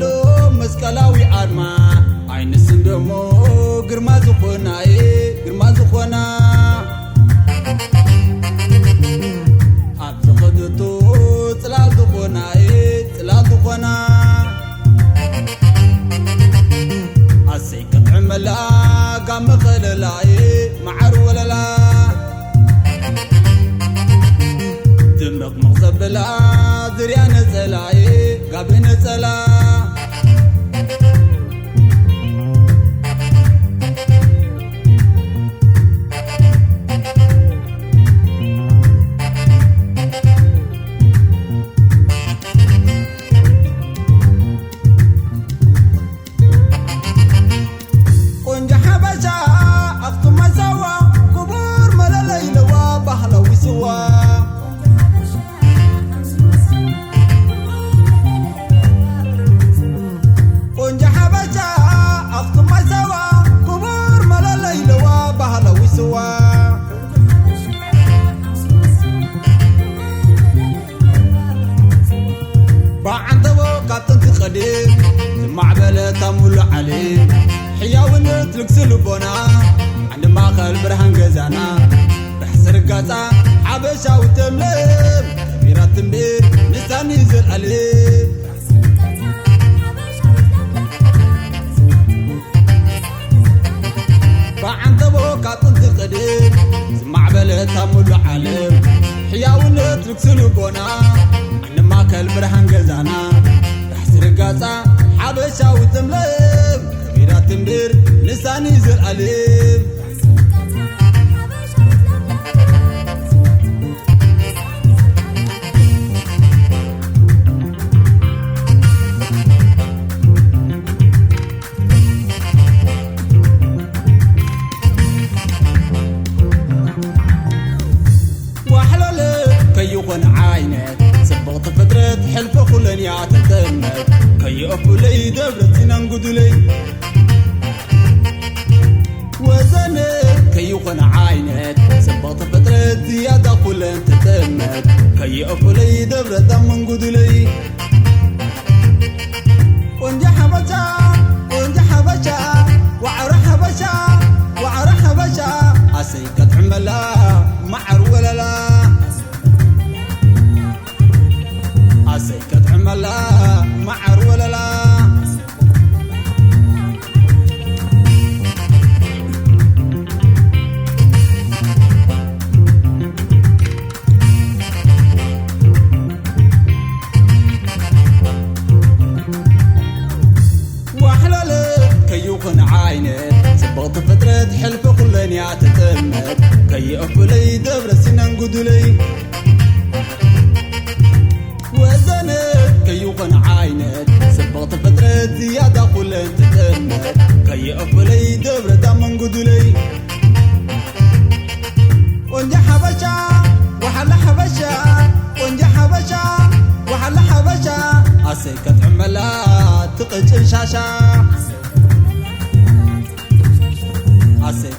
ሎ መስቀላዊ ኣርማ ኣይንስን ደሞ ግርማ ዝኾና፣ እ፣ ግርማ ዝኾና። ኣብ ዝኸደቶ ጽላል ዝኾና፣ እ፣ ጽላል ዝኾና። ኣሰይ ከጥዕመላ ጋመ ኸለላ፣ እ፣ መዓር ወለላ። ድምቕምቕ ዘብላ ዝርያ ነጸላ፣ እ፣ ጋቢ ነጸላ። ቆንጆ ሓበሻ ኣኽሱም ኣዛዋ ክቡር መለለይ ለዋ ባህላዊ ስዋ። ቆንጆ ሓበሻ ኣኽሱም ኣዛዋ ክቡር መለለይ ለዋ ባህላዊ ስዋ። ብዓንተቦ ካብ ጥንቲ ቀዲም ዝማዕበለት ኣብ ሙሉእ ዓለም ሕያውነት ልግሲ ልቦና ዓንዲ ማእኸል ብርሃን ገዛና ዳሕስር ጋፃ ሓበሻዊ ተምለም ከቢራት ትንቤር ንሳኒ ዘልኣለም። ብዓንተቦ ካብ ጥንቲ ቅድም ዝማዕበለት ኣብ ሙሉእ ዓለም ሕያውነት ርግሲ ልቦና ዓንዲ ማእከል ብርሃን ገዛና ዳሕስር ጋፃ ሓበሻዊ ተምለም ከቢራት ትንብር ንሳኒ ዘልኣለም። ዋሕለለ ከይኾነ ዓይነት ጽብቕቲ ፍጥረት ሕልፈ ኩለን እያ ትጥመት ከይእፉለይ ደብረ ሲናን ጉዱለይ ወዘነ ከይኾነ ዓይነት ጽብቕቲ ፍጥረት ዝያዳ ኩለን ትጥመት ከይእፉለይ ደብረ ዳመን ጉዱለይ ቆንጆ ሓበሻ ቆንጆ ሓበሻ ዋዕሮ ሓበሻ ዋዕሮ ሓበሻ ኣሰይ ከጥዕመላ መዓር ወለላ ኣሰይ ከጥዕመላ መዓር ወለላ ዋሕለለ ከይኹን ዓይነት ጽብቕቲ ፍጥረት ሕልፊ ኩለን እያ ትጥምት ከይእፉለይ ደብረ ሲናን ጉዱለይ ወዘነ ከይኾነ ዓይነት ጽብቕቲ ፍጥረት ዝያዳ ኩለን ትጥምት ከይእፉለይ ደብረ ዳመን ጉዱለይ ቆንጆ ሓበሻ ወሓለ ሓበሻ ቆንጆ ሓበሻ ወሓለ ሓበሻ ኣሰይ ከጥዕመላ ትቕጭን ሻሻ ኣሰይ